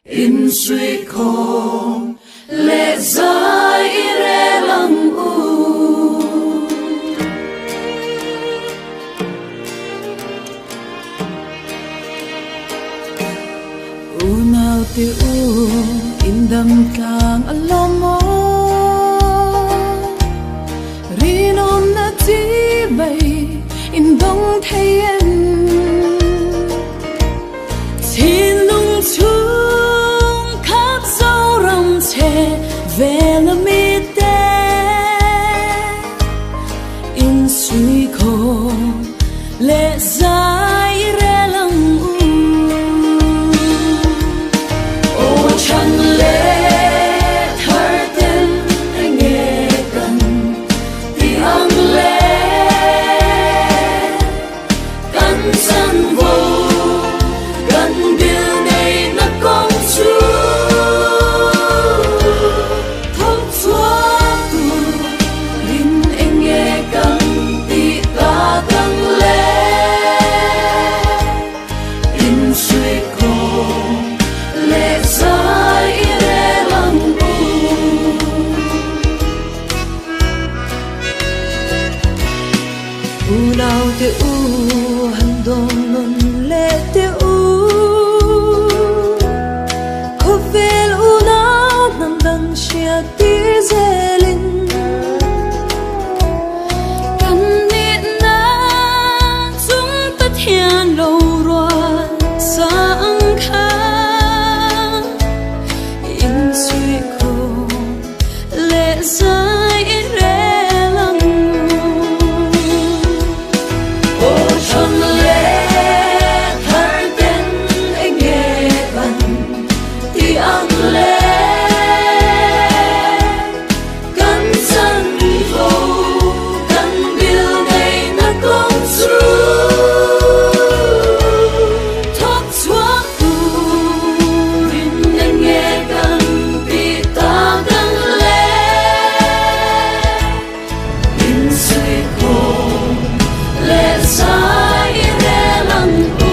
Insuihkhawm leh zai i rel ang u. Unau te u indam tlang a lawm aw. Rinawmna chi mai indawng thei em? Thinlung chhung khap Zoram chhe vel a mite insuihkhawm leh zai rel ang u. Aw chhan leh thar ten enge kan ti ang le? Kan chanvo kan bil neihna kawng chu thawk chhuak tur rin enge kan tih tak ang le? Insuihkhawm leh zai i rel ang u. Unau te u han dawm nawn leh teh u. Khawvel unau hnam dang hriat tir zelin. Kan nihna chung Pathian lo rual sa ang kha insuihkhawm leh zai i rel ang u. Aw chhan leh thar ten enge kan ti ang le? Kan chanvo kan bil neihna kawng chu thawk chhuak turin enge kan tih tak ang le? Insuihkhawm leh zai i rel ang u.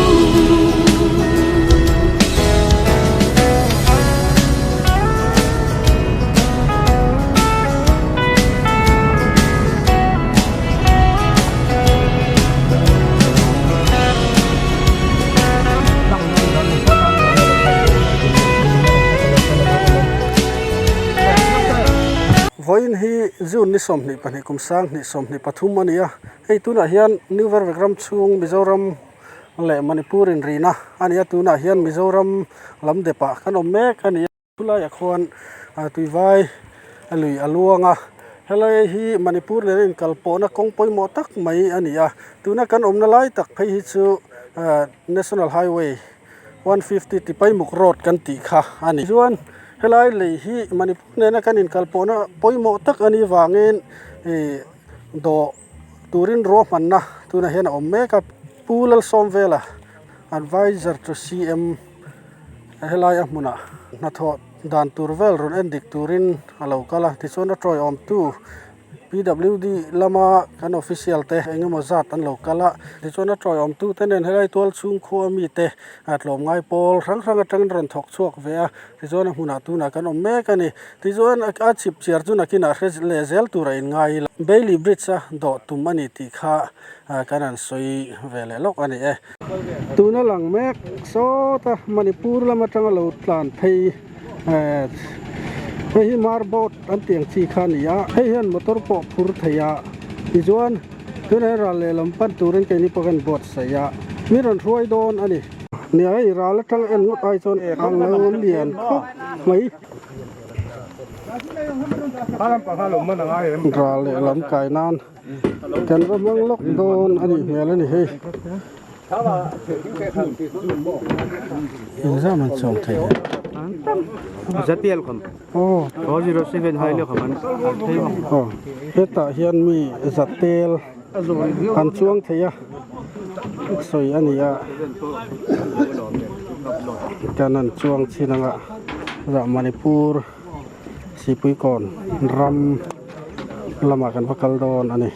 Vawiin hi June ni 22 kum 2023 a ni a, hei tunah hian New Vervek ram chhung Mizoram leh Manipur inrina a ni a, tunah hian Mizoram lam depah kan awm mek a ni a. Chulaiah khuan tuivai lui a luang a, helai hi Manipur nena inkal pawhna kawng pawimawh tak mai a ni a, tuna kan awmna lai tak phei hi chu National Highway 150 Tipaimuk Road kan tih kha a ni. Chuan helai lei hi Manipur nena kan inkal pawhna pawimawh tak a nih vangin ih dawh turin ruahmanna tunah hian a awm mek a, Pu Lalsawmvela Adviser to CM. Helai a hmunah hnathawh dan tur vel rawn en dik turin a lo kal a, tichuan a tawiawmtu PWD lama kan official te eng emaw zat an lo kal a, tichuan a tawiawmtu te nen helai tual chhung khua mi te a tlawmngai pawl hrang hrang atangin rawn thawk chhuak ve a, tichuan a hmunah tunah kan awm mek a ni. Tichuan a chhip chiar chu nakinah hre leh zel tur a inngai ila. Bailey Bridge a dawh tum a ni tih kha kan han sawi ve leh lawk a ni e. Tuna lang mek sawta Manipur lam atanga lo tlan phei eh hei hi mar boat an tih ang chi kha a ni a, hei hian motor pawh phur thei a tichuan tunah hian ral lehlam pan turin keini pawh hian buatsaih a mi rawn hruai dawn a ni. Nia hei ral atanga en ngawt ai chuan a lo lian khawp mai. Ral lehlam kai nan. Kan va hmang lawk dawn a nih hmel a ni hei. Engzam an chawm thei e. Zatial kham. Aw. 407 hai leh kham an thei bawk. Aw. Hetah hian mi zatel an chuang thei a. Sawi a ni a. Kan an chuang chin anga Manipur. Sipuikawn ram lamah kan va kal dawn a ni.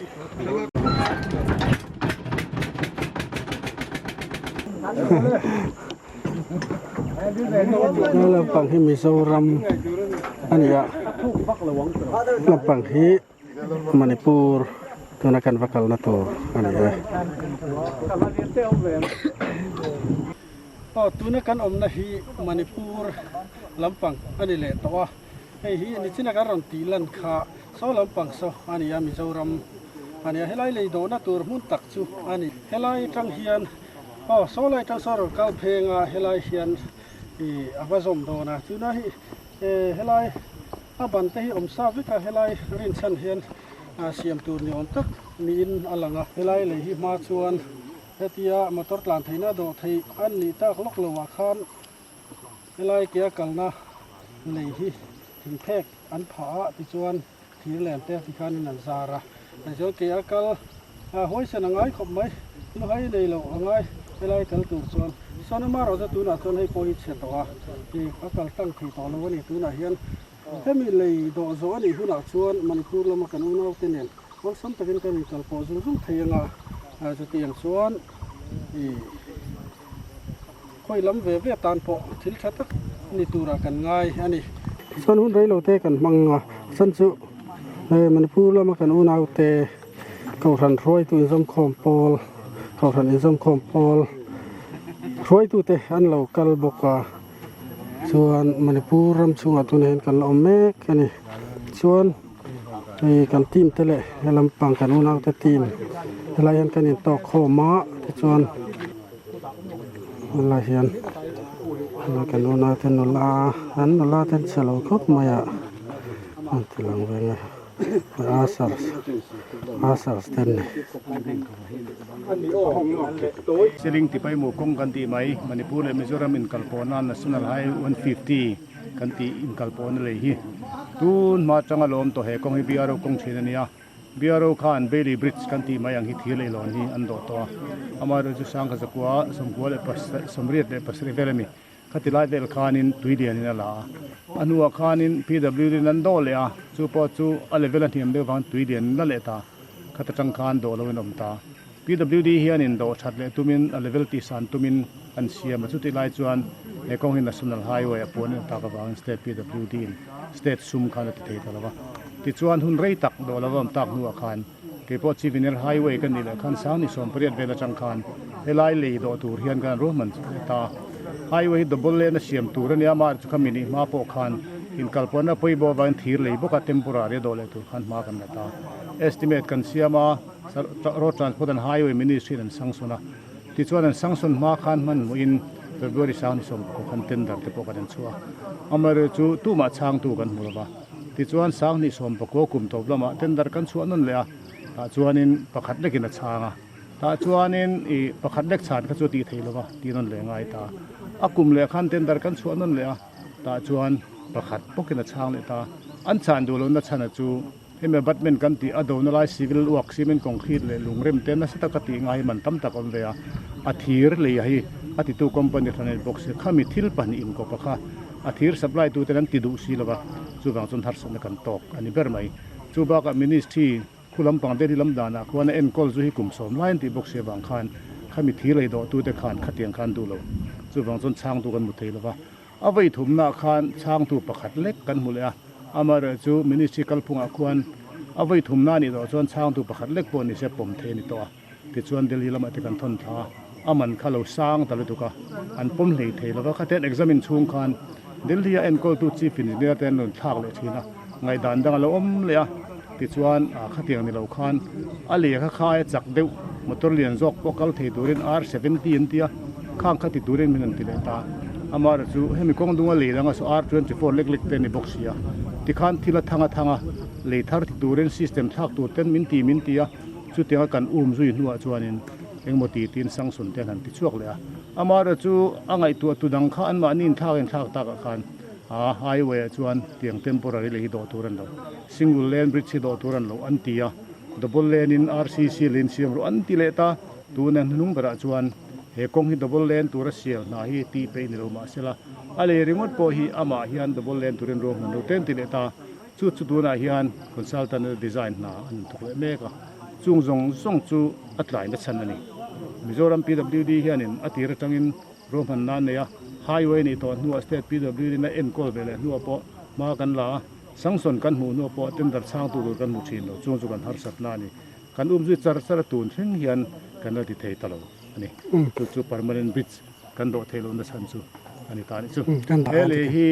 He lampang hi Mizoram a ni a lampang hi Manipur tuna kan va kalna tur a ni e. Aw tuna kan awmna hi Manipur lampang a ni leh tawh a. Hei hi nichina kan rawn tih lan kha saw lampang saw a ni a, Mizoram a ni a, helai lei dawhna tur hmun tak chu a ni. Helai atang hian aw saw lai atang saw rawn kal pheng a, helai hian ih a va zawm dawn a, tuna hi eh helai a ban te hi awm sa vek a, helai rinchhan hian ah siam tur ni awm tak niin a lang a, helai lei hi hma chuan hetia motor tlan theihna dawh theih a nih tak lawk loh ah khan Helai ke a kalna lei hi thingphek an phah a tichuan thir len te tikhanin an zar a, tichuan ke a kal a huaisen a ngai khawp mai, luhai nei loh a ngai helai kal tur chuan sawn amaherawh chu tunah chuan hei pawh hi chhe tawh a, ih a kal tlang thei tawh lo a ni tunah hian hemi lei dawh zawh a nih hunah chuan Manipur lama kan unaute nen awlsam takin kan inkal pawh zung zung thei anga chutiang chuan ih. Khawi lam ve ve tan pawh thil tha tak ni turah kan ngai a ni. Tichuan hun rei lo te kan hmang a, chhan chu Manipur lama kan unaute Kohhran hruaitu inzawmkhawm pawl, Kohhran inzawmkhawm pawl hruaitute an lo kal bawk a, chuan Manipur ram chhungah tunah hian kan la awm mek a ni. Chuan hei kan team te leh he lampang kan unaute team helai hian kan intawk khawm a tichuan helai hian kan unaute nula an nula te an chhe lo khawp mai a an ti lang ve nge asars asars te an ni. Siling Tipaimukh kawng kan tih mai Manipur leh Mizoram inkalpawhna National Highway 150 Kan tih inkal pawhna lei hi tun hma atanga lawm tawh he kawng hi BRO kawng thin a nia. BRO khan Bailey Bridge kan tih mai ang hi thir leh lawn hi an dawh tawh a. Amaherawhchu chu sangkhat zakua sawmkua leh sawmriat leh pasarih vel a ni. Khati lai vel khanin tui lianin a la a. A hnuah khanin PWD in an dawh leh a, chu pawh chu a level a hniam deuh vangin tui lian la leh ta. Khat atang khan dawh loin a awm ta. PWD hianin dawh that leh tumin a level tihsan tumin an siam a, chutih lai chuan he kawng hi National Highway a puan en tak avangin State PWD in State sum khan a ti thei ta lo va. Tichuan hun rei tak dawh lo va awm tak hnuah khan keipawh Chief Engineer Highway ka nih leh khan Sangni sawmpariat vel atang khan helai lei dawh tur hian kan ruahman ta. Highway hi double lane a siam tur a nia, amaherawhchu kha mi nih hma pawh khan inkalpawhna pawimawh avangin thir lei bawka temporary a dawh leh tur khan hma kan la ta. Estimate kan siam a. Road Transport and Highway Ministry in an sanction a, tichuan an sanction hma khan hmanhmawhin February sang ni 19 khan tender te pawh kan en chhuah a, amaherawhchu tumah chhangtu kan hmu lova, tichuan sang ni 19 kum tawp lamah tender kan chhuah nawn leh a, tah chuanin pakhat lekin a chhang a, tah chuanin ih pakhat lek chhan kha chu a tih theih lova tih nawn leh ngai ta, a kum leh khan tender kan chhuah nawn leh a, tah chuan pakhat bawkin a chhang leh ta, an chhan duh lohna chhana chu. Hemi abutment kan tih a dona lai civil work cement concrete leh lung rem te nasa taka tih ngai hi man tam tak a awm ve a, a thir lei hi a titu company hran a ni bawk si, khami thil pahnih inkawp a kha a thir supply tu ten an ti duh si lova chuvang chuan harsatna kan tawk a ni ber mai. Chu bakah ministry khu lampang Delhi lam danah khuan a enkawl zu hi kum sawm lai an tih bawk si avang khan khami thir lei dawh tu te khan khatiang khan duh lo chuvang chuan chhangtu kan hmu thei lova. A vei thumnaah khan chhangtu pakhat lek kan hmu leh a, amaherawhchu chu Ministry kalphungah khuan a vei thumna anih tawh chuan chhangtu pakhat lek pawh nise pawm thei a ni tawh a, tichuan Delhi lamah te kan thawn thla a, a man kha lo sang ta lutuk a, an pawm hlei thei lova, khatiang examine chhung khan Delhi a enkawltu Chief Engineer te an rawn thlak leh thin a, ngaihdan dang a lo awm leh a, tichuan khatiang ni lo khan a lehkha kha aia chak deuh motor lian zawk pawh kal thei turin R 70 an ti a, khang kha ti turin min rawn ti leh ta. Amaherawhchu chu hemi kawng dunga lei danga saw R 24 lek lek te a ni bawk si a, tikhan thil a thang a thang a, lei thar ti turin system thlak tur ten min ti min ti a, chutianga kan um zui hnuah chuanin engemaw ti tiin sanction te an han ti chhuak leh a. Amaherawhchu chu a ngaihtuah tu dang kha anmahni inthlak inthlak takah khan A highway ah chuan tiang temporary lei hi dawh tur an lo, single lane bridge hi dawh tur an lo an ti a, double lane in RCC lane siam rawh an ti leh ta, tuna hnung berah chuan he kawng hi double lane tura sial hna hi tih peih ni lo mahsela a lei ringawt pawh hi amah hian double lane turin ruahman lo te an ti leh ta, chu chu tunah hian consultant a design hna an thawk leh mek a, chung zawng zawng chu a tlai na chhan a ni. Mizoram PWD hianin a tir atangin. Ruahmanna a nei a, Highway nih tawh hnuah State PWD in a enkawl ve leh hnuah pawh hma kan la a, sanction kan hmuh hnuah pawh tender chhangtu tur kan hmu thin lo, chung chu kan harsatna a ni. Kan um zui char char a tun thleng hian kan la ti thei ta lo a ni. Chu chu permanent bridge kan dawh theih lohna chhan chu a ni ta a nih chu. He lei hi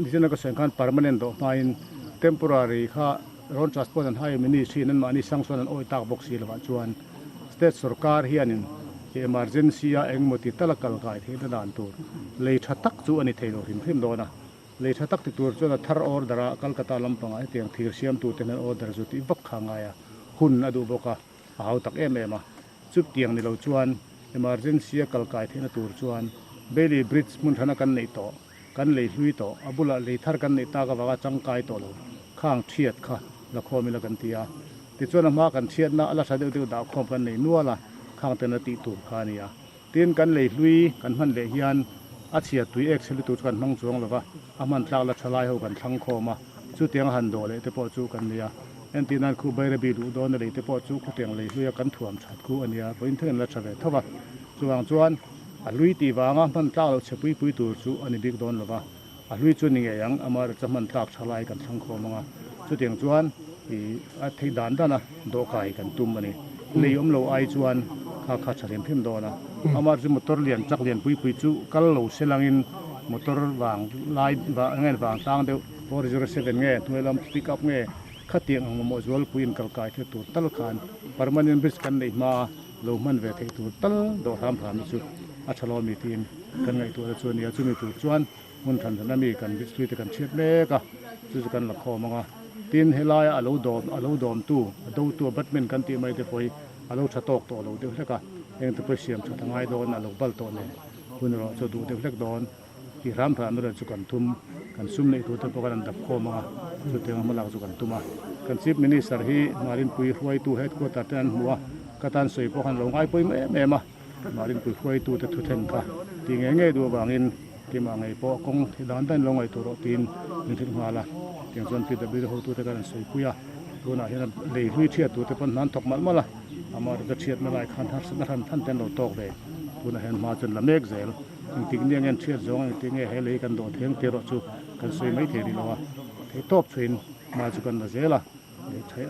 nichin a ka sawi ang khan permanent dawh hmain temporary kha Road Transport and Highway Ministry in anmahni sanction an awih tak bawk si lovah chuan State sorkar hianin emergency a engemaw ti tala kal kai theihna dan tur lei tha tak chu a ni thei lo hrim hrim dawn a. Lei tha tak ti tur chuan a thar order a Calcutta lampangah hetiang thir siamtute hian order chu tih vak kha a ngai a, hun a duh bawk a, a hau tak em em a. Chutiang ni lo chuan emergency a kal kai theihna tur chuan Bailey Bridge hmun hrana kan neih tawh, kan lei hlui tawh, a bulah lei thar kan neih tak avanga tangkai tawh lo khang thiat kha la khawm ila kan ti a. Tichuan a hma kan thiatna a la tha deuh deuh dah khawm kan nei nual a, khang ten a tih tur kha a ni a. Tin, kan lei hlui kan hman leh hian a chhia tui ek chhe lutuk chu kan hmang chuang lo va, a hman tlak la tha lai ho kan thlang khawm a, chutiang a han dawh leh te pawh chu kan nei a. Entir nan khu Bairabi luh dawna lei te pawh chu khutiang lei hluia kan thuam that khu a nia, vawiin thleng an la tha ve tho va. Chuvang chuan a hlui tih vanga hman tlak loh chhe pui pui tur chu a ni bik dawn lo va, a hlui chu ni ngei ang, amaherawhchu hman tlak tha lai kan thlang khawm ang a, chutiang chuan ih a theih dan dan a dawhkai kan tum a ni. Lei awm lo ai chuan kha kha tha hrim hrim dawn a, amaherawhchu motor lian chak lian pui pui chu kal lo se langin motor vang lai nge vang tlang deuh 407 nge hnuai lam pick up nge khatiang ang mamawh zualpui in kalkai thil tur tal khan permanent bridge kan neih hma a lo hman ve theih tur tal dawh hram hram hi chu a tha lo a mi tiin kan ngaihtuahna chu a ni a, chumi tur chuan hmun hran hran a mi kan bridge hlui te kan chhiat mek a, chu chu kan la khawm ang a, tin helaia a lo dawm a lo dawmtu a dotu abutment kan tih mai te pawh hi a lo tha tawk tawh lo deuh hlek a, engte pawh hi siam that a ngai dawn a lo bal tawh nen hun erawh chu a duh deuh hlek dawn. Tih hram hram erawh chu kan tum, kan sum neih tur te pawh kan han dap khawm ang a, chutiang a hmalak chu kan tum a. Kan Chief Minister hi Marinpui hruaitu headquarter te an hmu a, ka tan sawi pawh khan lo ngai pawimawh em em a, Marinpui hruaitu te thuthleng kha tih ngei ngei duh avangin keimah ngei pawh kawng thih dan dan lo ngaihtuah rawh tiin min hrilh nghal a, tiang chuan PWD hotute kan han sawipui a, tunah hian lei hlui thiat tur te pawh an hnan thawk malh malh a, amaherawhchu thiatna lai khan harsatna hran hran te an lo tawk ve, tunah hian hma chuan la mek zel. Engtik nia nge an hriat zawng engtik nge he lei kan dawh thei ang tih erawh chu kan sawi mai thei rih lo a, theih tawp chhuiin hma chu kan la zel a,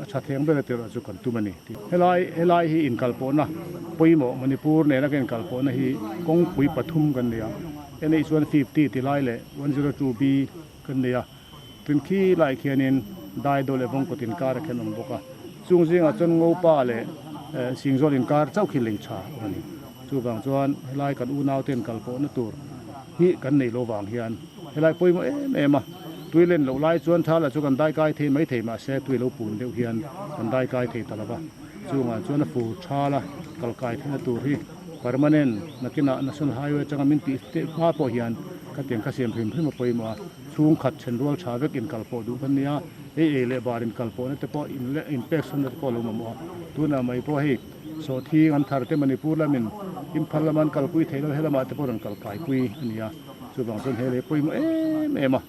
a tha thei ang ber tih erawh chu kan tum a ni. Helai helai hi inkalpawhna pawimawh Manipur nena kan inkalpawhna hi kawngpui pathum kan nei a, NH 150 ti lai leh 102B kan nei a, tin khi lai khianin Daido leh Vawngkawt inkar a khen awm bawk a, chung zingah chuan Ngopa leh Singzawl inkar chauh khi lei tha a awm a ni. Chuvang chuan helai kan unauten kal pawhna tur hi kan nei lo vang hian helai pawimawh em em a, tui len loh lai chuan tha lah chu kan daikai thei mai thei mahse tui lo pun deuh hian kan daikai thei ta lo va, chungah chuan a fur tha la kal kai theihna tur hi permanent nakinah National Highway atanga min tih teh hma pawh hian khatiang kha siam hrim hrim a pawimawh a, chhungkhat thenrual tha vek inkal pawh duh kan nia, ei ei leh bar inkal pawhna te pawh inpek sawnna te pawh a lo mamawh a, tunah mai pawh hei. Sawhthing an thar te Manipur lamin Imphal lama an kalpui theih loh helamah te pawh rawn kal kaipui a ni a, chuvang chuan he lei pawimawh em em a,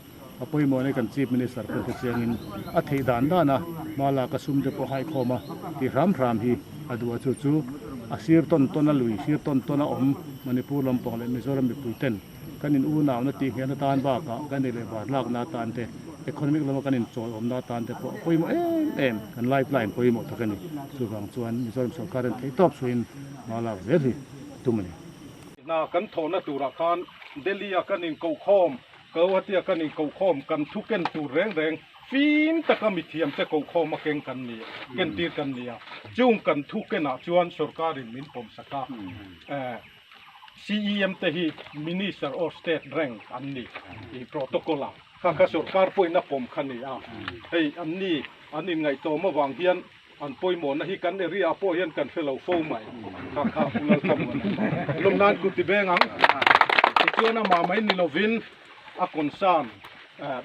a pawimawh nei kan Chief Minister pawh hre chiangin a theih dan dan a hma lak a sum te pawh haikhawm a tih hram hram hi a duh a, chu chu a sir tawn tawn a lui sir tawn tawn a awm Manipur lampang leh Mizoram mipui ten Kan in unauna tih nghehna tan bakah kan ei leh bar lakna atan te, economic lama kan inchawlawmna atan te pawh a pawimawh em em. Kan lifeline pawimawh tak a ni. Chuvang chuan Mizoram sorkarin theihtawp chhuahin hma lak zel hi a tum a ni. Hna kan thawhna turah khan Delhi-a kan inkohkhawm, Guwahati-a kan inkohkhawm, kan thu ken tur reng reng fim taka mithiamte kohkhawm a keng kan ni, kentir kan ni a. Chung kan thu kenah chuan sorkarin min pawmsak a. CEM te hi Minister or State rank an ni i protocol ah kha kha sorkar pawhin a pawm kha ni a, hei an ni an inngaihtlawm avang hian an pawimawhna hi kan area ah pawh hian kan hre lo fo mai kha kha Pu Lalthamuana lawm nan kut ti veng ang tichuan amah mai ni lovin a concern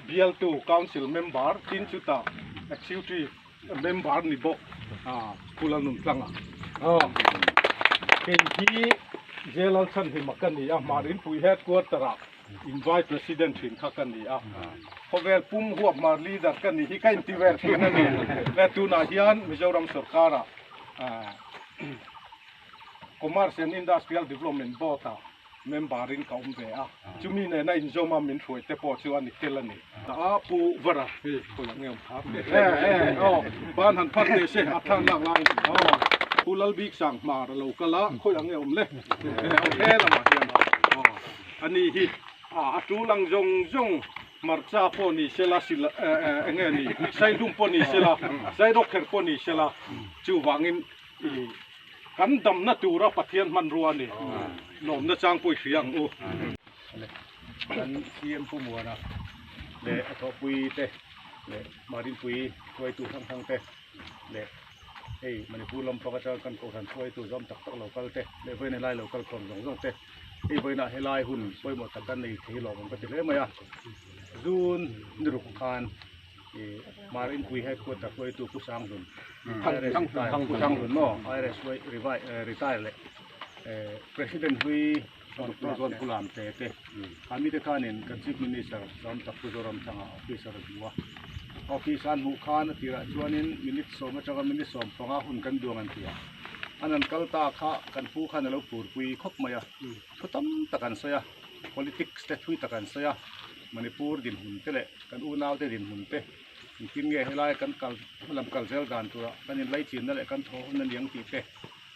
bialtu council member tin chutah executive Member ni bawk Pu Lalnuntlanga kei hi J Lalchhanhima ka ni a, Hmarinpui Headquarter ah in Vice President thin kha ka ni a, khawvel pum huap Hmar Leader ka ni hi ka inti vel thin a ni. Le tunah hian Mizoram sorkar ah Commerce and Industrial Development Board ah. Member in ka awm ve a, chumi nena inzawm a min hruai te pawh chu a ni tel a ni. A pu Vara hei khawiah nge awm phar teh se aw ban han phar teh se a thlan lak lai aw Pu Lalbik Sang Hmar a lo kal a khawiah nge awm le aw he lamah hian aw a ni hi a tul ang zawng zawng hmarcha pawh ni sela sila enge ni saihlum pawh ni sela sairawkher pawh ni sela chuvangin i Kan damna tura Pathian hmanrua a ni. Lawmna chang pawh i hria ang u. Kan CM Pu Muana leh a thawhpui te leh Marinpui hruaitu hrang hrang te leh hei Manipur lam panga atanga kan kohhran hruaitu zawm tak tak lo kal te leh vawiin helai lo kal khawm zawng zawng te hei vawiinah helai hun pawimawh tak kan nei thei lawm ang ka ti hle mai a. June ni ruk khan ih Marinpui headquarter hruaitu Pu Sanghlun Pu Sanghlun maw IRS retire leh President hlui Doctor Pu Lam te te a mite khanin kan Chief Minister Zawmtak Pu Zoramthanga officer a hmu a. Office a an hmuh khan a tirah chuanin minute sawm atanga minute 15 hun kan duang an ti a. An an kal ta kha kan pu khan a lo phurpui khawp mai a, thu tam tak an sawi a, politics te thui tak an sawi a, Manipur dinhmun te leh kan unaute dinhmun te engtin nge helai kan kal hmalam kal zel dan tura kan inlaichinna leh kan thaw hun a niang tih te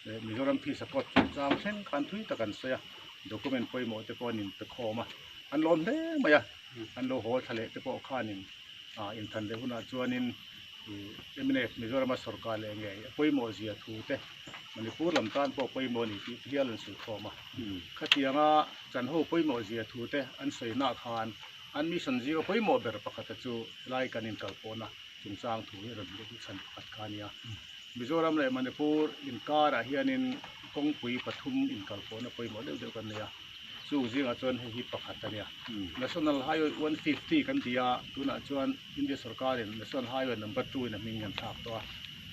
leh Mizoram Phisa Court chungchang thleng khan thui tak an sawi a, document pawimawh te pawh an inpe khawm a, an lawm hle mai a, an lo haw thla leh te pawh khanin ah inthan leh hunah chuanin ih mnf Mizorama sorkar leh ngei a pawimawh zia thu te Manipur lam tan pawh pawimawh a ni tih te hial an sawi khawm a, khatianga chanho pawimawh zia thu te an sawi nah khan an mission zinga pawimawh ber pakhata chu helai kan inkalpawhna chungchang thu hi a rawn hmuh duh chhan pakhat kha a ni a. Mizoram leh Manipur inkarah hianin kawngpui pathum inkalpawhna pawimawh deuh deuh kan nei a, chung zingah chuan hei hi pakhat a nia. National Highway 150 kan ti a, tunah chuan India sorkarin National Highway number two in a hming hi an thlak tawh a,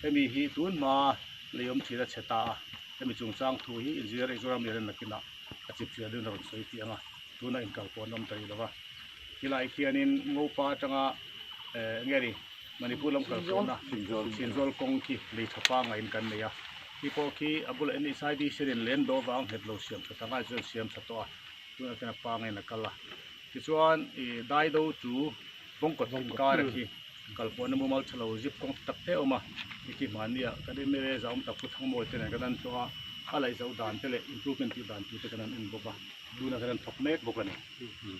hemi hi tun hma leiawm thin a chhe ta a, hemi chungchang thu hi Engineer Mizoram lian nakinah a chipchiar deuhin a rawn sawi tih ang a, tunah inkalpawh an awm ta rih lo va. Tilai khianin Ngopa atanga eh nge ni Manipur lam kalpawhna Sinzawl kawng khi lei tha pangaiin kan nei a, khi pawh khi a bulah NHIV sianin len dawh vang nghet lo siam tha ta ngai chuan siam tha tawh a, tunah khian a pangaiin a kal a. Tichuan ih Daido chu Bawngkawt inkara khi kalpawhna mumal tha lo zip kawng tak te a awm a, hei khi hmahnia kan mla zahawm tak Pu Thangmawi te nen kan an tlawh a, a laihzoh dan te leh improvement tih dan tur te kan an en bawk a, tunah kan an thawk mek bawk a ni.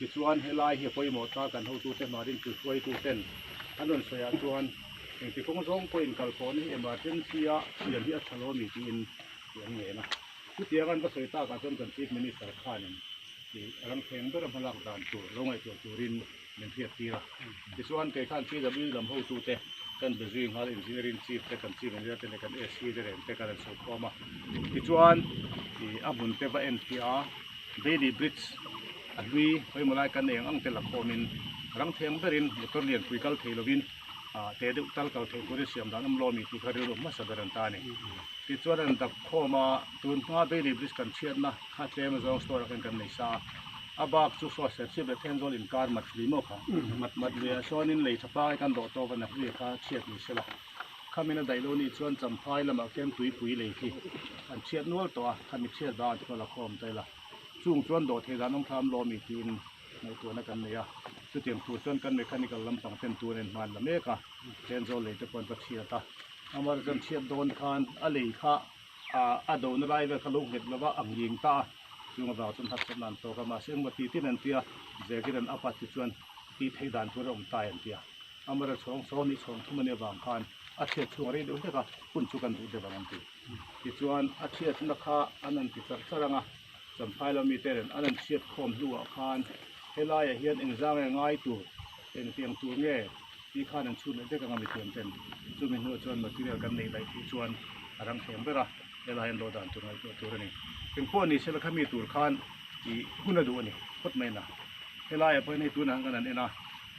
Tichuan helai hi a pawimawh ta kan hotute hmarin hruaitu ten an rawn sawi ah chuan engti kawng zawng pawh inkalpawhna hi emergency a siam hi a tha lo a ni tiin tih an ngen a. Chutiang an va sawi tak ah chuan kan Chief Minister khanin ih ramthleng ber a hmalak dan tur lo ngaihtuah turin min hriat tir a. Tichuan kei khan PW lam hotute kan be zui nghal Engineering Chief te kan Chief Engineer te leh kan SC te reng te kan han sawi khawm a. Tichuan ih a hmun te va enfiah a. Bailey Bridge a hlui pawimawh lai kan nei ang ang te la khawmin rang theng berin motor lianpui kal thei lovin ah te deuh tal kal theih turin siam dan awm lo ami tih kha rilru hmasa ber an ta a ni. Tichuan an dap khawm a, tun hma Bailey Bridge kan chhiatna kha tlem azawng store ah khan kan nei sa a, a bak chu saw Serchhip leh Thenzawl inkar mat hlui maw kha mat luiah sawnin lei tha pangai kan dawh tawk a na hlui kha chhiat ni sela. Khamin a daih lo nih chuan Champhai lamah khian tuipui lei khi an chhiat nual tawh a, khami chhiat vangah te pawh la khawm ta ila. Chung chuan dawh thei dan awm thlam lawmi tiin ngaihtuahna kan nei a, chutiang tur chuan kan mechanical lampang ten tun a inhman la mek a, Thenzawl lei te pawh an va chhiat a. Amar chuan chhiat dawn khan a lei kha a dona lai vel kha lo nghet lova a nghing ta a, chung avang chuan harsatna an tawk a, mahse engmaw ti tin an ti a, zirtir an up a tichuan tih theih dan tur a awm ta an ti a. Amara chhawng sawn hi chhawng thum a nih avang khan a chhiat chhung a rei deuh hlek a, hun chu kan duh deuh ang an ti. Tichuan a chhiatna kha an han ti charh charh ang a, Champhai lo mite nen an han chhiat khawm hnuah khan helaiah hian engzang nge ngai tur, engtiang tur nge tih khan an chhut leh vek ang a mithiam ten. Chumi hnuah chuan material kan neih daih theih chuan a rang thleng ber a, helai an dawh dan tur ngaihtuah tur a ni. Engpawh ni sela khami tur khan ih hun a duh a ni phawt mai na. Helaiah pawh hian hei tunah kan han en a.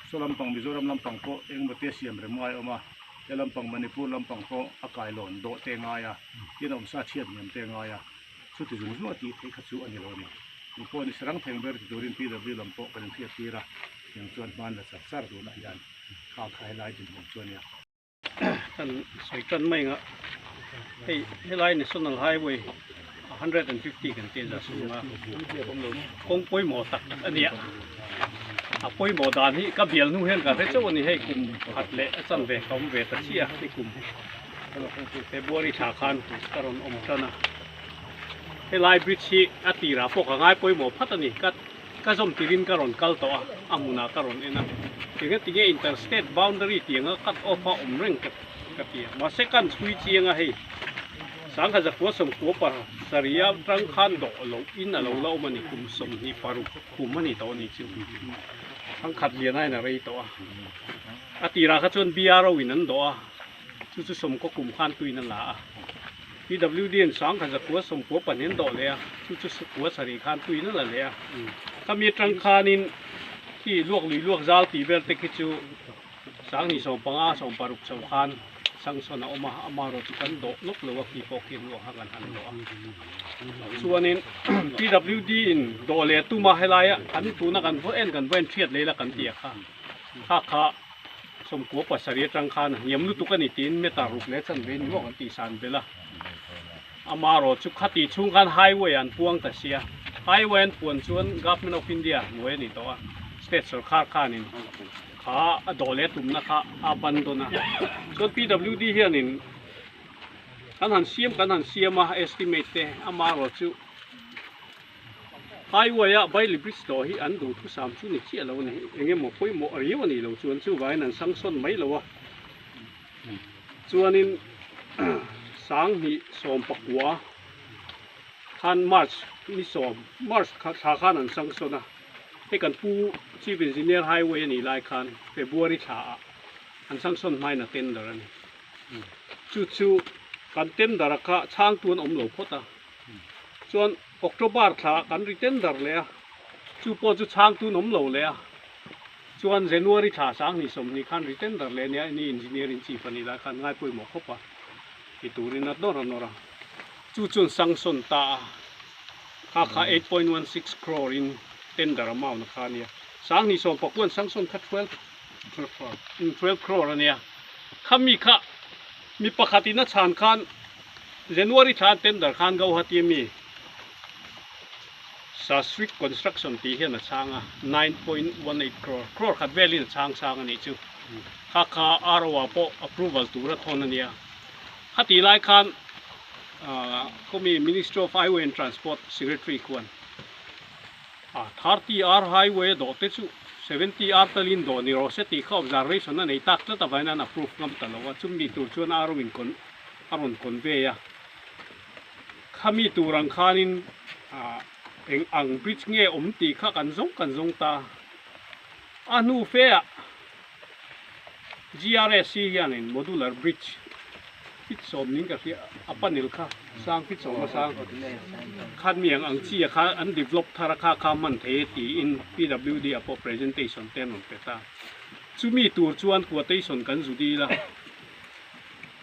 Saw lampang Mizoram lampang pawh engemaw te siam rem ngai a awm a, he lampang Manipur lampang pawh a kailawn dawh te ngai a, tin a awmsa chhiat hniam te ngai a, chuti zung zung a tih theih kha chu a ni lo a ni. Eng pawh ni sarang theng ber ti turin PW lam pawh kan inhriat tir a, tiang chuan hman la char char tunah hian kha kha helai dinhmun chu a nia. Kan sawi tan mai ang a, hei helai National Highway a. 150 kan tia za sung a kawng pawimawh tak a nia a pawimawh dan hi ka bial hnu hian ka hre chauh a ni hei kum khat leh a chan ve ka awm ve ta chiah a ni kum February thla khan ka rawn awm tan a helai bridge hi a tirah pawh ka ngai pawimawh phat a ni ka ka zawm tirin ka rawn kal tawh a a hmunah ka rawn en a tinge inter state boundary tih anga cut off a awm reng ka ka ti a mahse kan chhui chiang a hei sangha zakua sawmkua pasarih atang khan dawh loh in a lo la awm a ni kum 26 kum a ni tawh a ni chu thangkhat lian aiin a rei tawh a a tirah kha chuan BRO in an dawh a chu chu sawmkaw kum khan tuin a la a PWD in sangha zakua sawmkua pahnih an dawh leh a chu chu kua sarih khan tuin a la leh a khami atang khanin khi luak lui luak zal tih vel te khi chu Sangni 15, 60 chho khan sanction a awm a, amaherawh chu kan dawh lawk lo a, khi pawh khi hnuah kha kan han dawh a. Chuanin PWD in dawh leh tum a helaia kan tuna kan vaw en kan vaw en thiat leh ila kan ti a kha, kha kha 97 atang khan a hniam lutuk a ni tiin meter ruk leh chanve ni maw kan tih san belh a. Amaherawh chu khati chhung khan highway an puang ta sia, highway an puan chuan Government of India hnuai a ni tawh a, state sorkar khanin Kha a dawh leh tumna kha a ban dawn a. Chuan PWD hianin kan han siam kan han siam a estimate te amaherawh chu highway a Bailey Bridge dawh hi an duh thusam chu ni chiah lo a ni. Eng emaw pawimawh riau a nih loh chuan chuvangin an sanction mai lo a. Chuanin 2019 khan March ni sawm March thla khan an sanction a. Hei kan pu Chief Engineer Highway a nih lai khan February thla ah an sanction hmain a tender a ni. Chu chu kan tender a kha chhangtu an awm lo phawt a. Chuan October thla ah kan retender leh a, chu pawh chu chhangtu an awm lo leh a. Chuan January thla 2020 khan retender leh nia ni Engineer in Chief a nih lai khan ngai pawimawh khawp a ti turin a nawr a nawr a. Chu chuan sanction ta a. Kha kha 8.16 crore in tender amount a kha a nia. 2019 sanction kha 12 12 crore a nia. Khami kha mi pakhat in a chhan khan January thla an tender khan Guwahati ami Sasrik Construction tih hian a chhang a, 9.18 crore, crore khat velin a chhang sang a nih chu. Kha kha RO ah pawh approval tur a thawn a nia. Khatih lai khan khawmi Ministry of Highway and Transport Secretary khuan 30R highway a dawh te chu 70R talin dawh ni rawh se tih kha observation a nei tak tlat avangin an approve ngam ta lo a, chumi tur chuan RO in a rawn convey a. Khami tur ang khanin eng ang bridge nge awm tih kha kan zawng kan zawng ta. A hnu fe ah GRSC hianin modular bridge fit sawm ning ka hria a panel kha sang fit sawm a sang khan mi ang ang chi a kha an develop thar a kha kha man thei e tiin PWD ah pawh presentation te an rawn pe ta. Chumi tur chuan quotation kan zu dil a,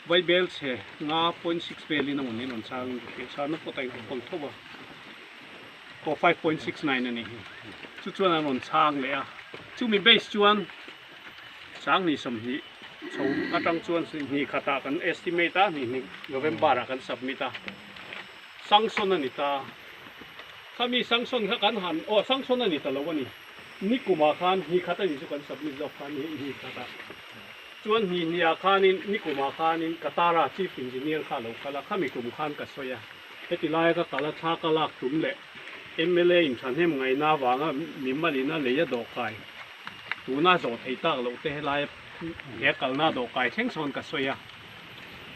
Vaibel chhe nga point six velin a rawn in rawn chang in ka hria, chhana pawh ta in ka call tho a, aw 5.69 a ni hi. Chu chuan an rawn chhang leh a, chumi base chuan 2020 chho atang chuan hnih khatah kan estimate a, hnih hnih November ah kan submit a, sanction a ni ta. Khami sanction kha kan han, aw sanction a ni ta lo a ni, nikumah khan hnih khat a ni chu kan submit zawk kha a ni, hnih khatah chuan hnih hnih ah khanin nikumah khanin Katara Chief Engineer kha a lo kal a, khami kum khan ka sawi a. Heti laia ka kal a thla ka lak tum leh mla in thahnem ngaihna avanga mimalin a lei a dawhkai tuna zawh thei tak loh te helaia he kalna dawhkai thleng sawn ka sawi a,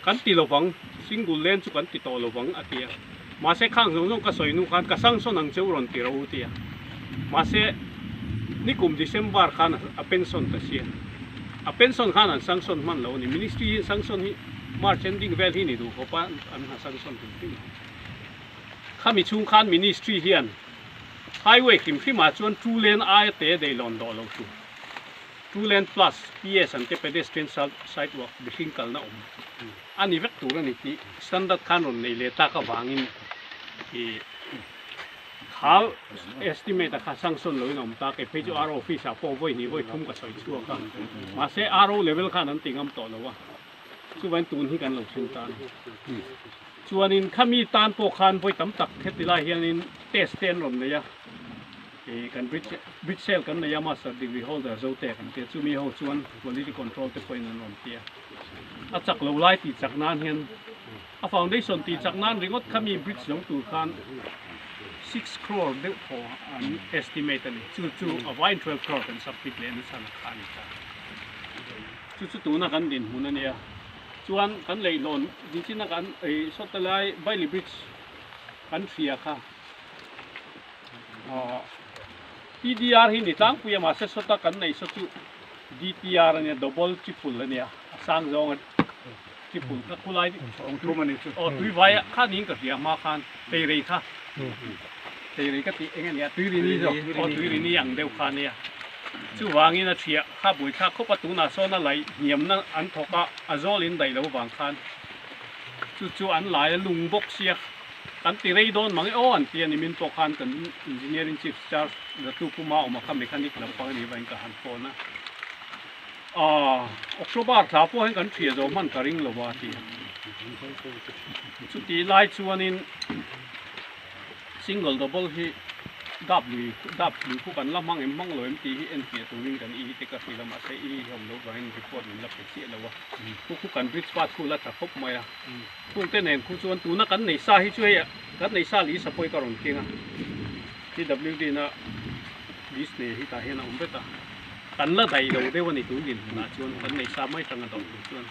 kan ti lovang single lane chu kan ti tawh lovang a ti a, mahse khang zawng zawng ka sawi hnu khan ka sanction ang cheu rawn ti ro u ti a, mahse nikum December khan a pension ta sia, a pension khan an sanction hman lo a ni, ministry hi sanction hi March ending vel hi ni duh khawp a an ha sanction hrim hrim a. Khami chhung khan ministry hian highway hrim hrim ah chuan two lane aia te deilawn dawh lo tur two lane plus PS an te pedestrian sidewalk mihring kalna awm a ni vek tur a ni tih standard khan rawn nei leh tak avangin ih Kha estimate a kha sanction loin a awm ta, kei phei chu RO office ah pawh vawi hnih vawi thum ka sawi chhuak a, mahse RO level khan an ti ngam tawh lo a, chuvain tun hi kan lo thleng ta a ni. Chuanin khami tan pawh khan vawi tam tak heti lai hianin test te an rawn nei a, ih kan bridge bridge sale kan nei a master degree holder zo te kan tia chumi ho chuan quality control te pawhin an rawn tia. A chak lo lai tih chak nan hian a foundation tih chak nan ringawt khami bridge lo tur khan 6 crore deuh thaw an estimate a ni. Chu chu a vain 12 crore kan submit leh nasa na kha a ni ta. Chu chu tuna kan dinhmun a nia. Chuan kan leihlawn nichina kan ei sawta lai Bailey Bridge kan hria kha aw TDR hi ni tlangpui a mahse sawta kan neih saw chu DTR a nia double triple a nia a sang zawng a triple kha khulai aw tuivai ah kha niin ka hria hma khan teirei kha teirei ka tih eng a nia tuirini zawk aw tuirini ang deuh kha a nia chuvangin a thiah Kha buaithlak khawp a tunah sawn a laih hniamna an thawk a, a zawl in daih lo vang khan chu chu an lai a lung bawk sia kan ti rei dawn mang e aw an ti a ni min pawh khan kan engineering chief charge zatu puma awm a kha mechanic lampang a nih vangin ka han phone a aah October thla pawh hian kan thiah zo hman ka ring lo a ti a chutih lai chuanin Single double hi dap lui dap lui khu kan la hmang em hmang lo em tih hi enfiah turin kan i te ka hrilh a mahse i hi awm lo vangin report min la pe chiah lo a khu khu kan bridge path khu la tha khawp mai a khung te nen khu chuan tuna kan nei sa hi chu hei kan nei sa lisa pawh hi ka rawn keng a PWD na list nei hi tah hian a awm vek a kan la daih lo deuh a ni tun dinhmunah chuan kan nei sa mai tanga dawh tur chuan.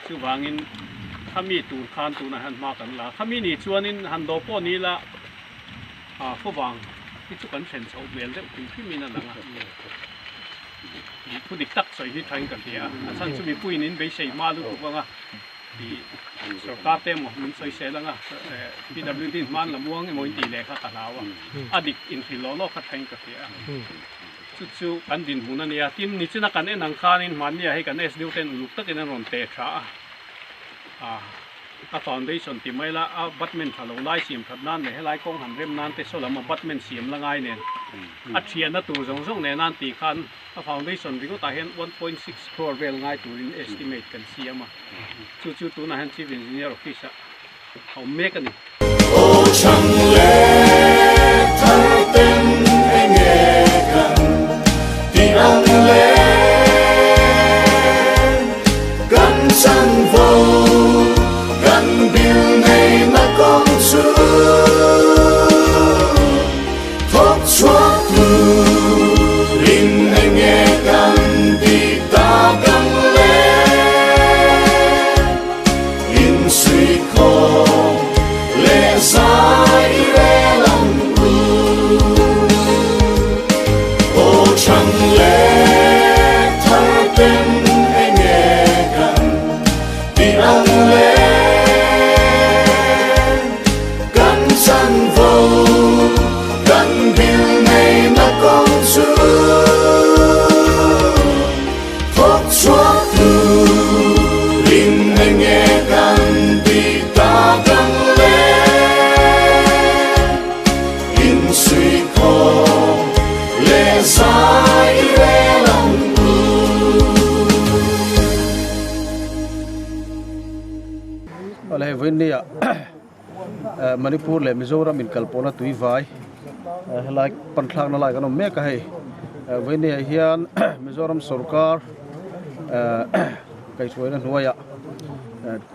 Chuvangin khami tur khan tunah hian hma kan la a, khami ni chuanin han dawh pawh ni ila ah khawvang hi chu kan thlen chhoh hmel deuh hrim hrimin a lang a, thu dik tak sawi hi thain ka hria a, a chhan chu mipuiin in beisei hma lutuk anga tih sorkar te emaw min sawi sel anga PWD hman la muang emaw in tih leh kha ka hlau a, a dik inhrilh lawh lawk kha thain ka hria a. Chu chu kan dinhmun a nia. Tin, nichina kan en ang khanin hmannia hei kan SDO ten uluk takin an rawn teh tha a. Ah, a foundation ti mai la, a abutment tha lo lai siam that nan leh helai kawng han rem nan te saw lam abutment siam la ngai nen a thianna tur zawng zawng nen an tih khan a foundation ringawtah hian 1.6 crore vel ngai turin estimate kan siam a. Chu chu tunah hian Chief Engineer office ah a awm mek a ni. Aw chang leh thar ten enge kan ti ang le Kan chanvo kan bil nei na kawng chu Thawk chhuak turin enge kan ti tak ang le Insuikhawm leh zai rel ang u. Aw chang leh thar ten enge kan ti ang le. Kan chanvo kan bil nei na kawng chu. Thawk chhuak turin enge kan ti tak ang le? Insuikhawm leh zai rel ang u. Awle hei vawiinnia Manipur leh Mizoram inkalpawhna tuivai helai panthlakna lai kan awm mek a hei vawiinniah hian Mizoram sorkar kaihhruaina hnuaiah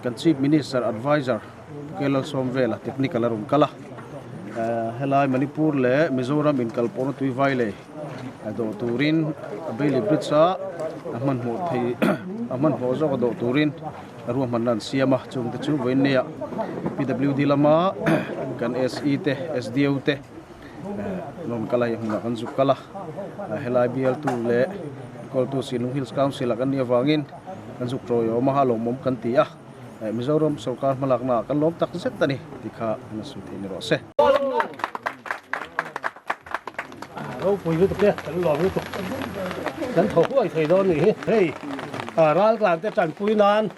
kan Chief Minister Advisor Pu Lalsawmvela technical a rawn kal a helai Manipur leh Mizoram inkalpawhna tuivai lei dawh turin Bailey Bridge a hmanhmawh thei a hmanhmawh zawk a dawh turin ruahmanna an siam a chungte chu vawiinneia PWD lama kan SE te SDO te rawn kal a hei hmunah kan zuk kal a helai bialtu leh kawltu Sinlung Hills Council ah kan nih avangin kan zuk tawiawm a lawmawm kan ti a Mizoram sorkar hmalakna ah kan lawm tak zet a ni tih kha an la sawi thei ni rawh se. Ropui lutuk e, kan lawm lutuk. Kan thaw huai thei dawn nih hi. Hei raltlan te tanpui nan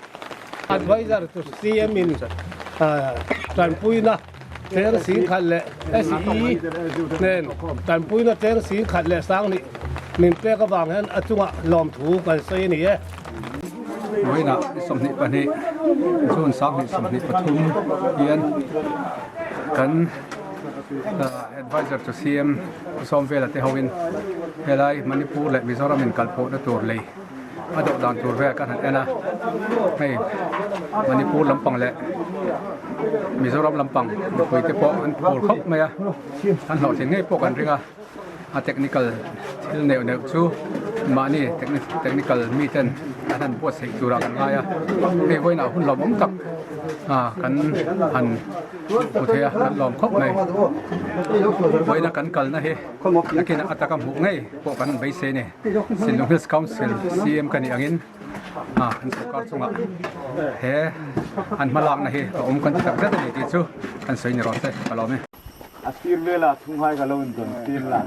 advisor to CM in tanpuina cheng sing khat leh SE nen tanpuina cheng sing khat leh sang nih min pek avang hian a chungah lawmthu kan sawi a ni e. Vawiinah 22 June 2023 hian kan advisor to CM Pu Sawmvela te hoin helai Manipur leh Mizoram in kalpawhna tur lei a dawh dan tur vel kan han en a, hei Manipur lampang leh Mizoram lampang mipui te pawh an phur khawp mai a, an hlawhtlin ngei pawh kan ring a. A technical thil neuh neuh chu mahni technical mi ten an han buatsaih turah kan ngai a, hei vawiinah hun lawmawm tak kan han hmu thei a, kan lawm khawp mai. Vawiina kan kalna hi nakin a taka hmuh ngei pawh kan beisei a ni. Sinlung Hills Council CM ka nih angin kan sorkar chungah he an hmalakna hi a awm kan ti tak zet a ni tih chu kan sawi ni rawh se ka lawm e. A sir vela thunghai ka lo in dawn tir la.